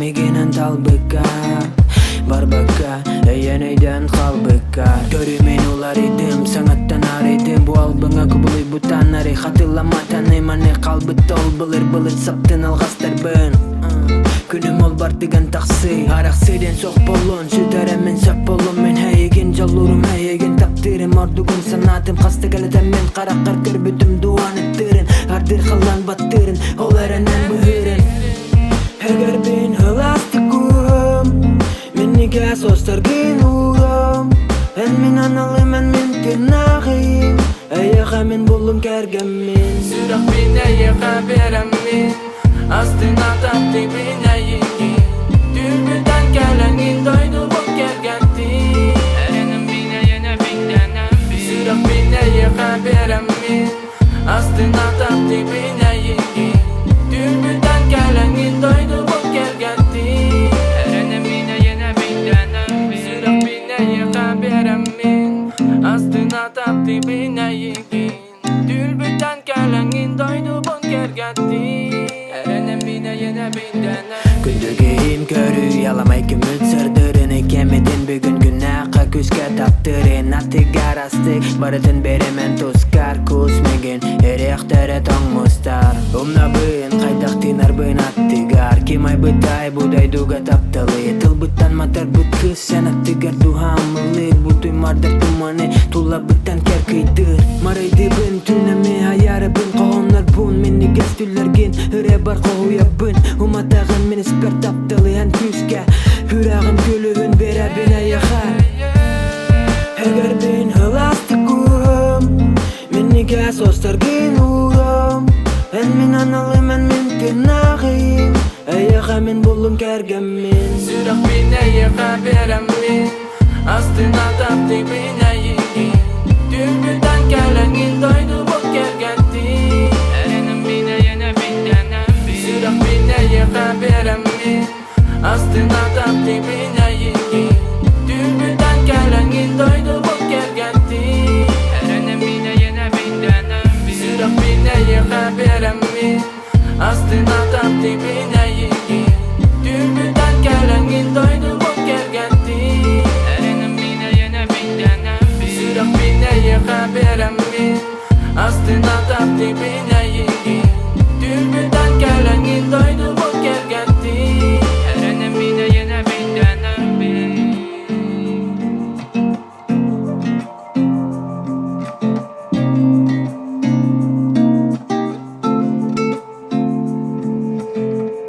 мигинэн талбыкка Барбакка, өйөн өйдөөн хаалбыкка Көрүүмүн уларыйдым, саҥаттан арыйдым Бу албыҥа кубулуйбуттан арый Хатыламматаны маны хаалбыт ол былыр-былыр саптын алҕастарбын Күнүм ол бардыган тахсыы Арахсыы диэн суох буоллун Сүтэрэммин сөп буоллун Мин эйигин дьоллуурум эйигин таптыырым Ордугун санаатым хаста кэлэтэммин Хараххар көрбүтүм дуоан ыттыырын Ардыыр халлаан баттыырын Ол эрэнэн быһыырын Эгэрбин ылаастык кууһум Миннигэс остаргын уурум Эн мин аналым, эн мин тыынааҕым Эйиэхэ мин буллум кэргэммин Сүрэхпин эйиэхэ биэрэммин Астына таптыыбын эйигин Түүрбүтэн кэлэҥин дойдубун кэргэттин Эрэнэммин эйэнэбин дэнэммин Сүрэхпин эйиэхэ биэрэммин Астына таптыыбын эйигин Түүрбүтэн кэлэҥин дойдубун кэргэттин Эрэнэммин эйэнэбин дэнэммин Сүрэхпин эйиэхэ биэрэммин Астына таптыыбын эйигин Түүрбүтэн кэлэҥин дойдубун кэргэттин Эрэнэммин эйэнэбин дэнэммин Күндү киһим көрүү аламай күммүт сырдырын Кэмитин бүгүн күннээххэ күүскэ таптырын Аттыгар астык барытын беремен тускар Кус мигин эриэхтэрэ тоҥмустар Умнабын хайдах тыынарбын аттыгар Ким айбытай бу дойдуга тапталы Тылбыттан матарбыт кыс сен аттыгар дуһаамылыыр Бу туймардар туманы тулабыттан кэркыйдыыр Марайдыбын түнэми аярыбын Хоһооннорбун миннигэс түллэргин Ырыабар хоһуйабын Уматаҕын мин испэр тапталыһан күүскэ Сүрэҕим күлүһүн биэрэбин эйиэхэ Эгэрбин ылаастык кууһум Миннигэс остаргын уурум Эн мин аналым, эн мин тыынааҕым Эйиэхэ мин буллум кэргэммин Сүрэхпин эйиэхэ биэрэммин Астына таптыыбын эйигин Түүрбүтэн кэлэҥин дойдубун кэргэттин Эрэнэммин эйэнэбин дэнэммин Сүрэхпин эйиэхэ биэрэммин Астына таптыыбын эйигин Түүрбүтэн кэлэҥин дойдубун кэргэттин Эрэнэммин эйэнэбин дэнэммин Сүрэхпин эйиэхэ биэрэммин Астына таптыыбын эйигин Түүрбүтэн кэлэҥин дойдубун кэргэттин Эрэнэммин эйэнэбин дэнэммин Сүрэхпин эйиэхэ биэрэммин Астына таптыыбын эйигин.